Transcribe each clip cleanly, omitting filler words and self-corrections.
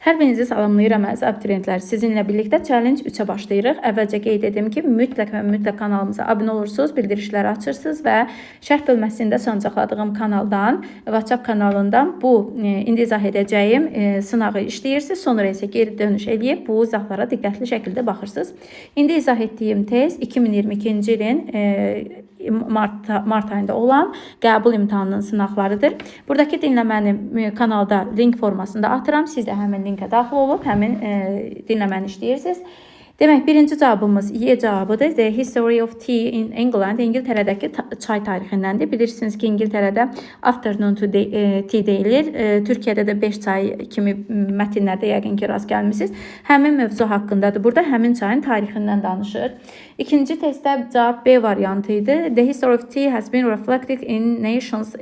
Hər birinizi salamlayıram, əziz abituriyentlər. Sizinlə birlikdə challenge 3-ə başlayırıq. Əvvəlcə qeyd edim ki, mütləq və mütləq kanalımıza abunə olursunuz, bildirişləri açırsınız və şərh bölməsində sancaqladığım kanaldan, WhatsApp kanalından bu indi izah edəcəyim sınağı işləyirsiniz. Sonra isə geri dönüş eləyib bu izahlara diqqətli şəkildə baxırsınız. İndi izah etdiyim test 2022-ci ilin mart ayında olan qəbul imtahanının sınaqlarıdır. Buradakı dinləməni kanalda link formasında atıram. Siz də həmin linkə daxil olub həmin dinləməni işləyirsiniz. Demək, birinci cavabımız Y cavabıdır. The History of Tea in England. İngiltərədəki çay tarixindəndir. Bilirsiniz ki, İngiltərədə afternoon tea deyilir. Türkiyədə də 5 çay kimi mətnlərdə yəqin ki, rast gəlmisiniz. Həmin mövzu haqqındadır. Burada həmin çayın tarixindən danışır. İkinci testdə cavab B variantı idi. The history of tea has been reflected in nations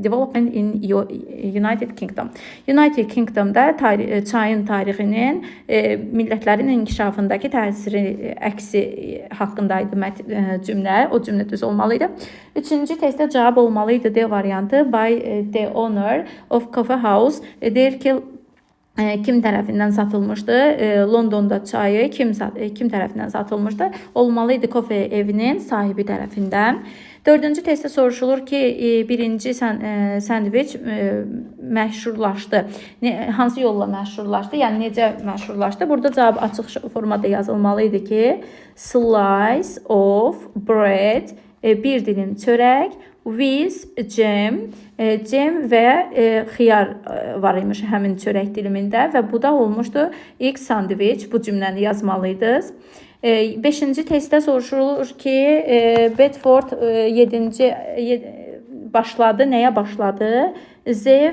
development in United Kingdom. United Kingdom'da çayın tarixinin millətlərin inkişafındakı təsiri, əksi haqqındaydı cümlə. O cümlə düz olmalı idi. Üçüncü testdə cavab olmalı idi D variantı. By the owner of Coffee House. Deyir ki, kim tərəfindən satılmışdı? Londonda çayı kim tərəfindən satılmışdı? Olmalı idi kofe evinin sahibi tərəfindən. Dördüncü testdə soruşulur ki, birinci sandviç məşhurlaşdı. Hansı yolla məşhurlaşdı? Yəni necə məşhurlaşdı? Burada cavab açıq formada yazılmalı idi ki, slice of bread, bir dilim çörək with jam, cem və xiyar var imiş həmin çörək dilimində və bu da olmuşdu ilk sandviç. Bu cümləni yazmalıydınız. Beşinci testdə soruşulur ki, Bedford 7-ci başladı. Nəyə başladı? The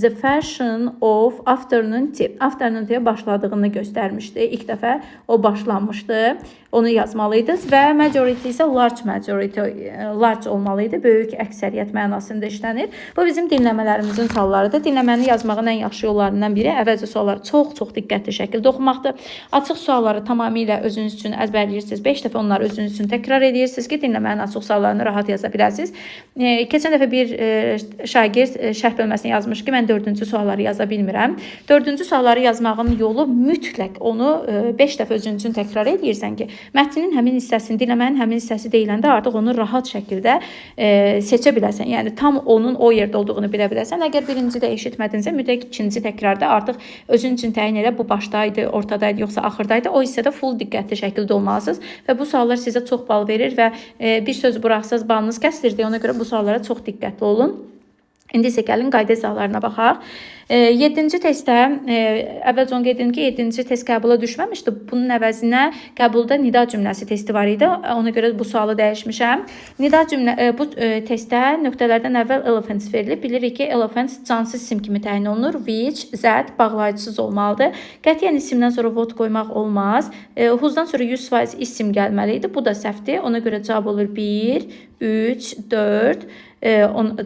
fashion of afternoon tea. Afternoon tea başladığını göstərmişdi. İlk dəfə o başlanmışdı. Onu yazmalıydınız və majority isə large majority, large olmalı idi. Böyük əksəriyyət mənasında işlənir. Bu bizim dinləmələrimizin suallarıdır. Dinləməni yazmağın ən yaxşı yollarından biri əvvəlcə sualları çox-çox diqqətli şəkildə oxumaqdır. Açıq sualları tamamilə özünüz üçün əzbərləyirsiniz. 5 dəfə onları özünüz üçün təkrar edirsiniz ki, dinləmənin açıq suallarını rahat yaza biləsiniz. Keçən dəfə bir şagird şərh bölməsinə yazmış ki, mən dördüncü sualları yaza bilmirəm. Dördüncü sualları yazmağın yolu mütləq onu 5 dəfə özün üçün təkrar edirsən ki, mətnin həmin hissəsini, dinləmənin həmin hissəsi deyiləndə artıq onu rahat şəkildə seçə biləsən. Yəni tam onun o yerdə olduğunu bilə biləsən. Əgər birincidə eşitmədinsə, mütləq ikinci təkrarda artıq özün üçün təyin elə, bu başdaydı, ortadaydı, yoxsa axırdaydı. O hissədə full diqqətli şəkildə olmalısınız və bu suallar sizə çox bal verir və bir söz buraxsaz balınız kəsilir deyə ona görə bu suallara çox diqqətli olun. İndi isə gəlin qayda izahlarına baxaq. 7-ci testdə əvvəlcə onu qeyd edim ki, 7-ci test qəbula düşməmişdi. Bunun əvəzinə qəbulda nida cümləsi testi var idi. Ona görə bu sualı dəyişmişəm. Nida cümlə bu testdə nöqtələrdən əvvəl elephants verilib. Bilirik ki, elephants cansız isim kimi təyin olunur. Which, that bağlayıcısız olmalıdır. Qətiyyən isimdən sonra what qoymaq olmaz. Whose-dan sonra 100% isim gəlməli idi. Bu da səhvdir. Ona görə cavab olur 1, 3, 4.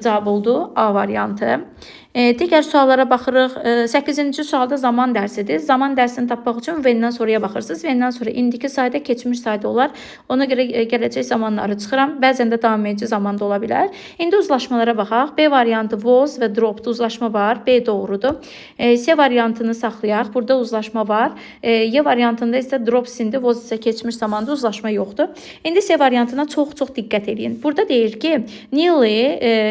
Cavab oldu A variantı. Digər suallara baxırıq. 8-ci sualda zaman dərsidir. Zaman dərsini tapmaq üçün when-dən sonraya baxırsınız. When-dən sonra indiki sayda, keçmiş sayda olar. Ona görə gələcək zamanları çıxıram. Bəzən də davam edici zamanda ola bilər. İndi uzlaşmalara baxaq. B variantı was və dropped uzlaşma var. B doğrudur. C variantını saxlayaq. Burada uzlaşma var. Y variantında isə drops indi, was isə keçmiş zamanda, uzlaşma yoxdur. İndi C variantına çox-çox diqqət eləyin. Burada deyir ki, Neely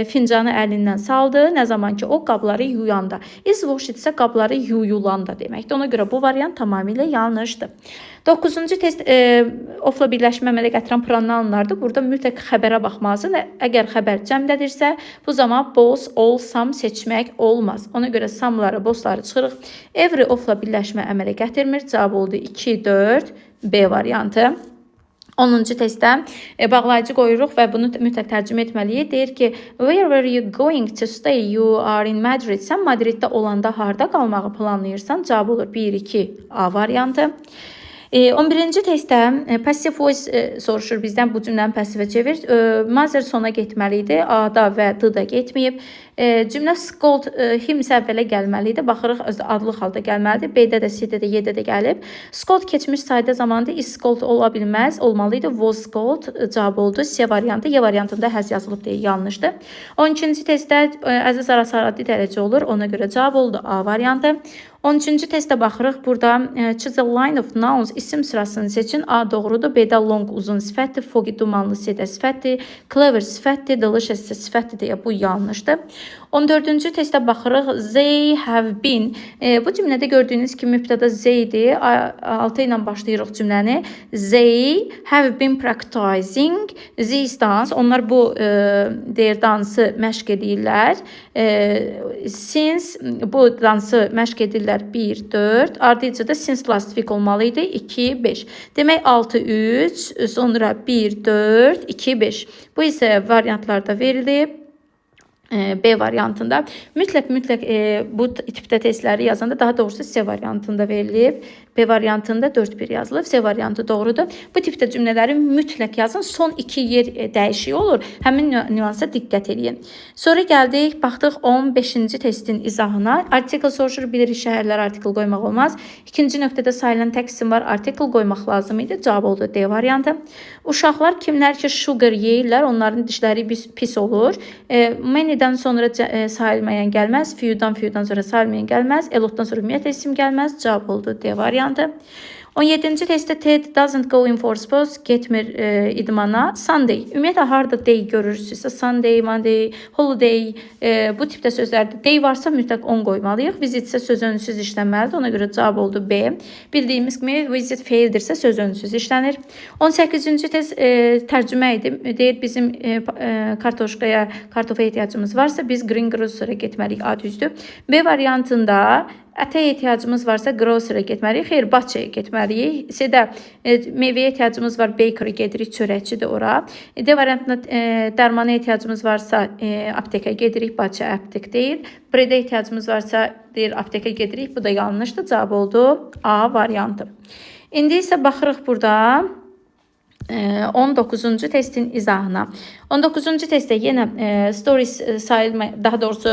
fincanı əlindən saldı, nə zaman ki o qabları yuyanda. Is washed isə qabları yuyulanda deməkdir. Ona görə bu variant tamamilə yanlışdır. 9-cu test of-la birləşmə əmələ gətirən pronounlardır. Burada mütləq xəbərə baxmalısın. Əgər xəbər cəmdədirsə, bu zaman both, all, some seçmək olmaz. Ona görə some-ları, both-ları çıxırıq. Every of-la birləşmə əmələ gətirmir. Cavab oldu 2, 4, B variantı. 10-cu testdə bağlayıcı qoyuruq və bunu mütləq tərcümə etməliyik. Deyir ki, where were you going to stay? You are in Madrid. Sən Madriddə olanda harda qalmağı planlayırsan? Cavab olur 1, 2, A variantı. 11-ci testdə passive voice soruşur bizdən, bu cümləni passivə çevir. Mother sona getməli idi. A-da və D-da getməyib. Cümlə scold him isə əvvələ gəlməli idi. Baxırıq, özü adlıq halda gəlməlidir. B-də də, C-də də, Y-də də gəlib. Scold keçmiş sayda zamandır. Is scold ola bilməz. Olmalı idi. Was scold cavab oldu. C variantı. Y variantında has yazılıb deyə yanlışdır. 12-ci testdə əziz arası adi dərəcə olur. Ona görə cavab oldu A variantı. 13-cü testə baxırıq. Burada choose a line of nouns isim sırasını seçin. A doğrudur. B-də long uzun sifətdir. Foggy dumanlı C-də sifətdir. Clever sifətdir. Delicious isə sifətdir deyə bu yanlışdır. 14-cü testə baxırıq. They have been. Bu cümlədə gördüyünüz kimi mübtəda they-dir. 6 ilə başlayırıq cümləni. They have been practicing this dance. Onlar bu deyir dansı məşq edirlər. Since bu dansı məşq edirlər 1, 4. Ardıca da since last week olmalı idi. 2, 5. Demək 6, 3, sonra 1, 4, 2, 5. Bu isə variantlarda verilib. B variantında. Mütləq bu tipdə testləri yazanda, daha doğrusu C variantında verilib. B variantında 4-1 yazılıb. C variantı doğrudur. Bu tipdə cümlələri mütləq yazın. Son iki yer dəyişik olur. Həmin nüansa diqqət eləyin. Sonra gəldik, baxdıq 15-ci testin izahına. Article soruşur, bilirik şəhərlərə article qoymaq olmaz. İkinci nöqtədə sayılan tək isim var, article qoymaq lazım idi. Cavab oldu D variantı. Uşaqlar kimlər ki sugar yeyirlər, onların dişləri pis olur. Many-dən sonra sayılmayan gəlməz, few-dan sonra sayılmayan gəlməz, a lot-dan sonra ümumiyyətlə isim gəlməz. Cavab oldu D variantı. 17-ci testdə Ted doesn't go in for sports, getmir idmana. Sunday. Ümumiyyətlə harda day görürsünüzsə, Sunday, Monday, holiday, bu tipdə sözlərdə day varsa mütləq on qoymalıyıq. Visit isə söz önsüz işlənməlidir. Ona görə cavab oldu B. Bildiyimiz kimi visit feildirsə söz önsüz işlənir. 18-ci test tərcümə idi. Deyir bizim kartoşkaya, kartofa ehtiyacımız varsa biz green grocer'a getməliyik. A düzdür. B variantında ətə ehtiyacımız varsa grocer'a getməliyik. Xeyr, butcher'a getməliyik. C-də meyvəyə ehtiyacımız var, baker'a gedirik, çörəkçidir ora. D variantında dərmana ehtiyacımız varsa aptekə gedirik, butcher aptek deyil. Bread-ə ehtiyacımız varsa deyir aptekə gedirik. Bu da yanlışdır. Cavab oldu A variantı. İndi isə baxırıq burada 19-cu testin izahına. 19-cu testdə yenə stories sayılma, daha doğrusu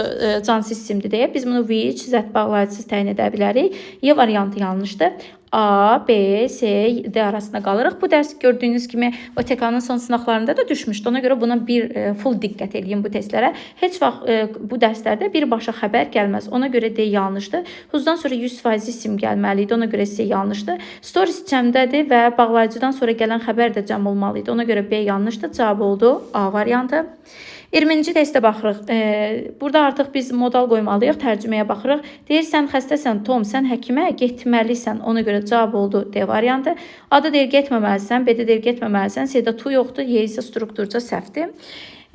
cansız isimdir deyə biz bunu which, that bağlayıcısız təyin edə bilərik. Y variantı yanlışdır. A, B, C, D arasında qalırıq. Bu dərs gördüyünüz kimi OTK-nın son sınaqlarında da düşmüşdü. Ona görə buna bir full diqqət eləyin bu testlərə. Heç vaxt bu dərslərdə birbaşa xəbər gəlməz. Ona görə D yanlışdır. Whose-dan sonra 100% isim gəlməli idi. Ona görə C yanlışdır. Stories cəmdədir və bağlayıcıdan sonra gələn xəbər də cəm olmalı idi. Ona görə B yanlışdır. Cavab oldu A variantı. 20-ci testə baxırıq. Burada artıq biz modal qoymalıyıq, tərcüməyə baxırıq. Deyir, sən xəstəsən, Tom, sən həkimə getməlisən. Ona görə cavab oldu D variantı. A-da deyir, getməməlisən, B-də deyir, getməməlisən, C-də to yoxdur, Y isə strukturca səhvdir.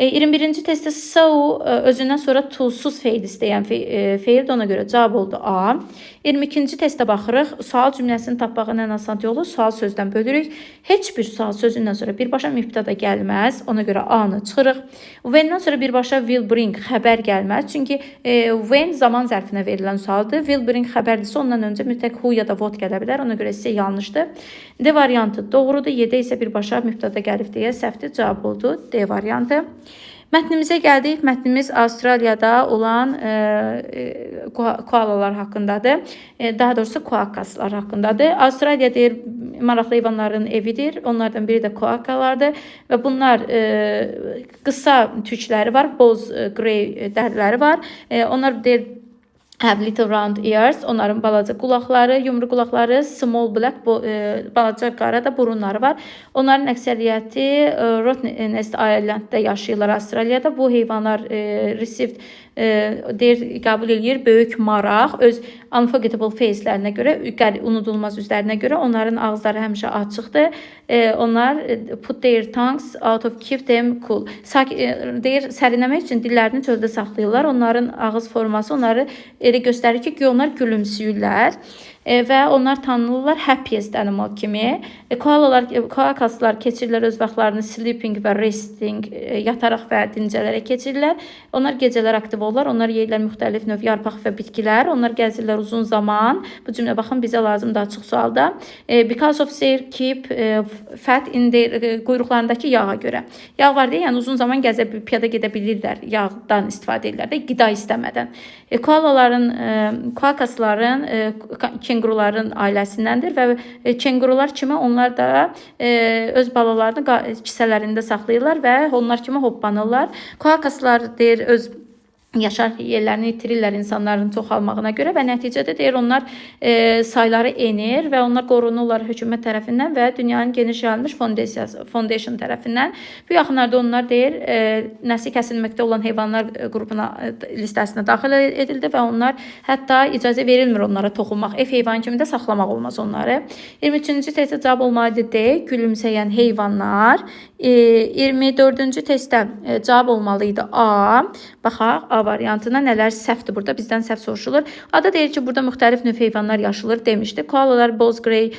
21-ci testdə so özündən sonra to-suz feil istəyən feildir. Ona görə cavab oldu A. 22-ci testə baxırıq. Sual cümləsini tapmağın ən asan yolu sual sözdən bölürük. Heç bir sual sözündən sonra birbaşa mübtəda gəlməz. Ona görə A-nı çıxırıq. When-dən sonra birbaşa will bring xəbər gəlməz. Çünki when zaman zərfinə verilən sualdır. Will bring xəbərdirsə ondan öncə mütləq who ya da what gələ bilər. Ona görə C yanlışdır. D variantı doğrudur. Y-də isə birbaşa mübtəda gəlib deyə səhvdir. Cavab oldu D variantı. Mətnimizə gəldik. Mətnimiz Avstraliyada olan koalalar haqqındadır. Daha doğrusu koakaslar haqqındadır. Avstraliya deyir maraqlı heyvanların evidir. Onlardan biri də koakalardır və bunlar qısa tükləri var, boz grey dəriləri var. Onlar deyir have little round ears. Onların balaca qulaqları, yumru qulaqları, small black, balaca qara da burunları var. Onların əksəriyyəti Rottnest Island'da yaşayırlar Avstraliyada. Bu heyvanlar received deyir qəbul eləyir böyük maraq öz unforgettable face-lərinə görə, unudulmaz üzlərinə görə onların ağızları həmişə açıqdır. Onlar put their tongues out of keep them cool. Deyir sərinləmək üçün dillərini çöldə saxlayırlar. Onların ağız forması onları elə göstərir ki, güya onlar gülümsüyürlər. Və onlar tanınırlar happiest animal kimi. Koalalar, koakaslar keçirirlər öz vaxtlarını sleeping və resting, yataraq və dincələrək keçirirlər. Onlar gecələr aktiv olurlar. Onlar yeyirlər müxtəlif növ yarpaq və bitkilər. Onlar gəzirlər uzun zaman. Bu cümlə baxın bizə lazımdır açıq sualda. Because of their keep fat in their quyruqlarındakı yağa görə. Yağ var deyə, yəni uzun zaman gəzə, piyada gedə bilirlər. Yağdan istifadə edirlər də, qida istəmədən. Koalaların, koakasların, kenquruların ailəsindəndir və kenqurular kimi onlar da öz balalarını kisələrində saxlayırlar və onlar kimi hoppanırlar. Koakaslar deyir öz yaşar yerlərini itirirlər insanların çoxalmağına görə və nəticədə deyir onlar sayları enir və onlar qorunurlar hökumət tərəfindən və dünyanın geniş yayılmış foundation tərəfindən. Bu yaxınlarda onlar deyir nəsli kəsilməkdə olan heyvanlar qrupuna listəsinə daxil edildi və onlar hətta icazə verilmir onlara toxunmaq. Ev heyvanı kimi də saxlamaq olmaz onları. 23-cü testdə cavab olmalıdır D, gülümsəyən heyvanlar. 24-cü testdə cavab olmalı idi A. Baxaq A variantına nələr səhvdir burada. Bizdən səhv soruşulur. Ada deyir ki, burada müxtəlif növ heyvanlar yaşılır demişdi. Koalalar, Bozgrey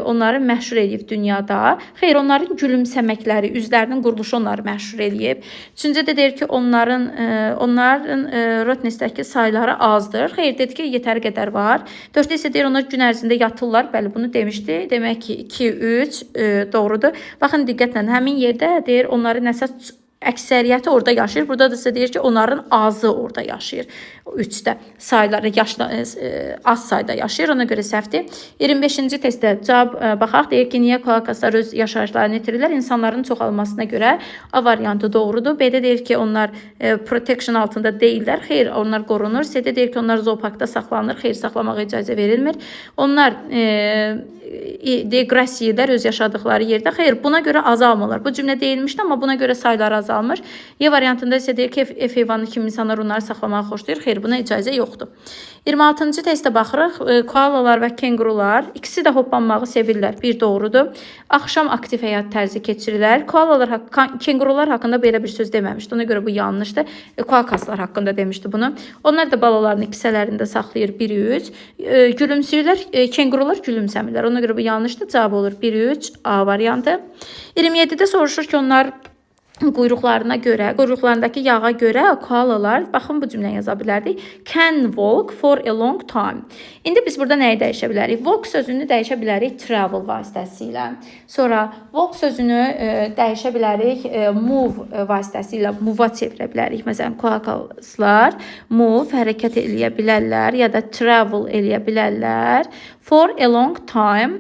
onları məşhur eləyib dünyada. Xeyr, onların gülümsəməkləri, üzlərinin quruluşu onları məşhur eləyib. Üçüncü də deyir ki, onların Rotnesdəki sayları azdır. Xeyr, dedi ki, yetəri qədər var. Dörddə isə deyir, onlar gün ərzində yatırlar. Bəli, bunu demişdi. Demək ki, 2, 3 doğrudur. Baxın, diqqətlə, həmin yerdə deyir, onların əsas əksəriyyəti orada yaşayır. Burada da isə deyir ki, onların azı orada yaşayır. 3-də sayları yaşlı, az sayda yaşayır. Ona görə səhvdir. 25-ci testdə cavab baxaq. Deyir ki, niyə koakaslar öz yaşayışlarını itirirlər? İnsanların çoxalmasına görə A variantı doğrudur. B-də deyir ki, onlar protection altında deyillər. Xeyr, onlar qorunur. C-də deyir ki, onlar zooparkda saxlanır. Xeyr, saxlamağa icazə verilmir. Onlar deqras yeyirlər öz yaşadıkları yerdə. Xeyr, buna görə azalmırlar. Bu cümlə deyilmişdi, amma buna görə sayları azalmır. Y variantında isə deyir ki, ev heyvanı kimi insanlar onları saxlamağı xoşlayır. Xeyr, buna icazə yoxdur. 26-cı testə baxırıq. Koalalar və kenqurular ikisi də hoppanmağı sevirlər. Bir doğrudur. Axşam aktiv həyat tərzi keçirirlər. Koalalar, kenqurular haqqında belə bir söz deməmişdi. Ona görə bu yanlışdır. Koakaslar haqqında demişdi bunu. Onlar da balalarını kisələrində saxlayır. 1-3. Gülümsəyirlər. Kenqurular gülümsəmirlər. Ona görə bu yanlışdır. Cavab olur 1-3 A variantı. 27-də soruşur ki, onlar quyruqlarına görə, quyruqlarındakı yağa görə koalalar, baxın bu cümləni yaza bilərdik. Can walk for a long time. İndi biz burada nəyi dəyişə bilərik? Walk sözünü dəyişə bilərik travel vasitəsilə. Sonra walk sözünü dəyişə bilərik move vasitəsilə, move-a çevirə bilərik. Məsələn, koalaslar move, hərəkət eləyə bilərlər ya da travel eləyə bilərlər. For a long time,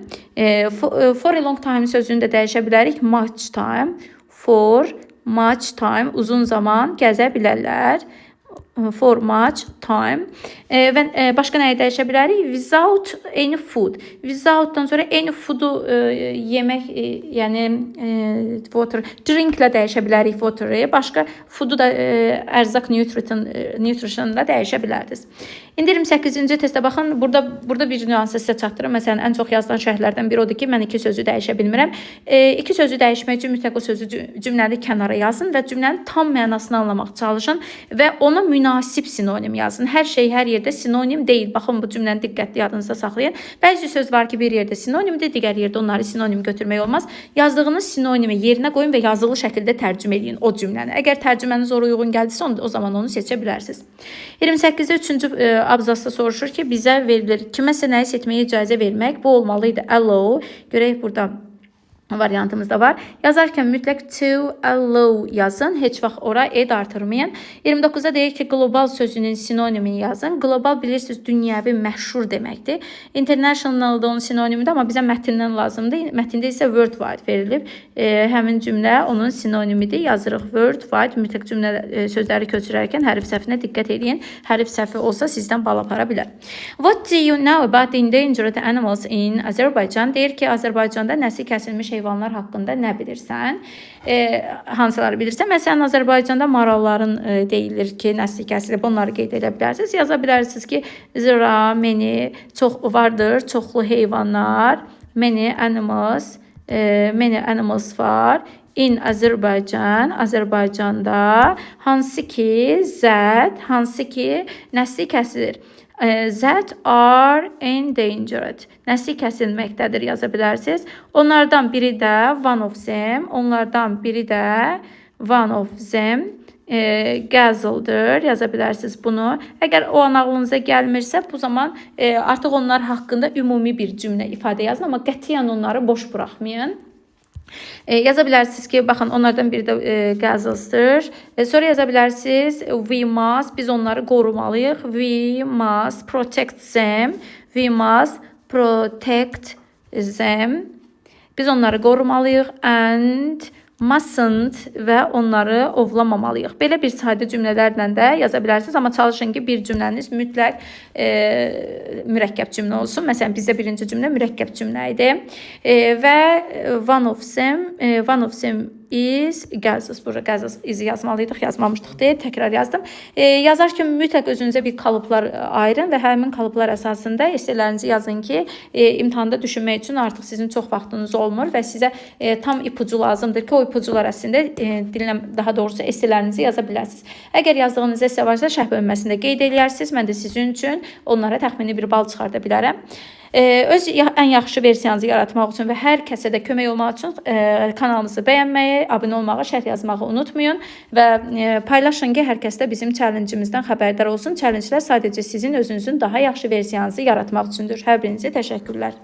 for a long time sözünü də dəyişə bilərik. Much time, for much time, uzun zaman gəzə bilərlər. For much time. Və başqa nəyi dəyişə bilərik? Without any food. Without'dan sonra any food'u yemək, yəni water, drinklə dəyişə bilərik water'ı. Başqa food'u da ərzaq nutrition'la dəyişə bilərdiniz. İndi 28-ci testə baxın. Burada bir nüansı sizə çatdırım. Məsələn, ən çox yazılan şərhlərdən biri odur ki, mən iki sözü dəyişə bilmirəm. İki sözü dəyişmək üçün mütləq o sözü cümləni kənara yazın və cümlənin tam mənasını anlamaq çalışın və ona münasib sinonim yazın. Hər şey hər yerdə sinonim deyil. Baxın, bu cümləni diqqətli yadınızda saxlayın. Bəzi söz var ki, bir yerdə sinonimdir, digər yerdə onları sinonim götürmək olmaz. Yazdığınız sinonimi yerinə qoyun və yazılı şəkildə tərcümə eləyin o cümləni. Əgər tərcüməniz ora uyğun gəldisə, o zaman onu seçə bilərsiniz. 28-də 3-cü abzasda soruşur ki, bizə verilir kiməsə nəyisə etməyə icazə vermək. Bu olmalı idi allow. Görək burada variantımız da var. Yazarkən mütləq to allow yazın. Heç vaxt ora ed artırmayın. 29-da deyir ki, qlobal sözünün sinonimini yazın. Qlobal bilirsiniz, dünyəvi, məşhur deməkdir. International da onun sinonimidir, amma bizə mətndən lazımdır. Mətndə isə worldwide verilib. Həmin cümlə onun sinonimidir. Yazırıq worldwide. Mütləq cümlə sözləri köçürərkən hərf səhvinə diqqət edin. Hərf səhvi olsa sizdən bal apara bilər. What do you know about the endangered animals in Azerbaijan? Deyir ki, Azərbaycanda nəsli kəsilmiş heyvanlar haqqında nə bilirsən? Hansıları bilirsən? Məsələn, Azərbaycanda maralların deyilir ki, nəsli kəsilib, onları qeyd edə bilərsiniz. Yaza bilərsiniz ki, there are many, çox vardır, çoxlu heyvanlar, many animals, many animals var. In Azərbaycan, Azərbaycanda hansı ki, zəd, hansı ki, nəsli kəsilir. That are endangered. Nəsli kəsilməkdədir yaza bilərsiniz. Onlardan biri də one of them, onlardan biri də one of them gazeldir. Yaza bilərsiniz bunu. Əgər o an ağlınıza gəlmirsə, bu zaman artıq onlar haqqında ümumi bir cümlə ifadə yazın, amma qətiyyən onları boş buraxmayın. Yaza bilərsiniz ki, baxın, onlardan biri də gazels'dır. Sonra yaza bilərsiniz we must, biz onları qorumalıyıq. We must protect them. We must protect them. Biz onları qorumalıyıq and mustn't və onları ovlamamalıyıq. Belə bir sadə cümlələrlə də yaza bilərsiniz, amma çalışın ki, bir cümləniz mütləq mürəkkəb cümlə olsun. Məsələn, bizdə birinci cümlə mürəkkəb cümlə idi. Və one of them is gazels. Burada gazels is yazmalıydıq, yazmamışdıq deyə təkrar yazdım. Yazarkən mütləq özünüzə bir kalıplar ayırın və həmin kalıplar əsasında esselərinizi yazın ki, imtahanda düşünmək üçün artıq sizin çox vaxtınız olmur və sizə tam ipucu lazımdır ki, o ipucular əslində dinləm, daha doğrusu esselərinizi yaza bilərsiniz. Əgər yazdığınız esse varsa şərh bölməsində qeyd eləyərsiniz. Mən də sizin üçün onlara təxmini bir bal çıxarda bilərəm. Öz ən yaxşı versiyanızı yaratmaq üçün və hər kəsə də kömək olmaq üçün kanalımızı bəyənməyi, abunə olmağı, şərh yazmağı unutmayın və paylaşın ki, hər kəs də bizim challenge-imizdən xəbərdar olsun. Challenge-lər sadəcə sizin özünüzün daha yaxşı versiyanızı yaratmaq üçündür. Hər birinizə təşəkkürlər.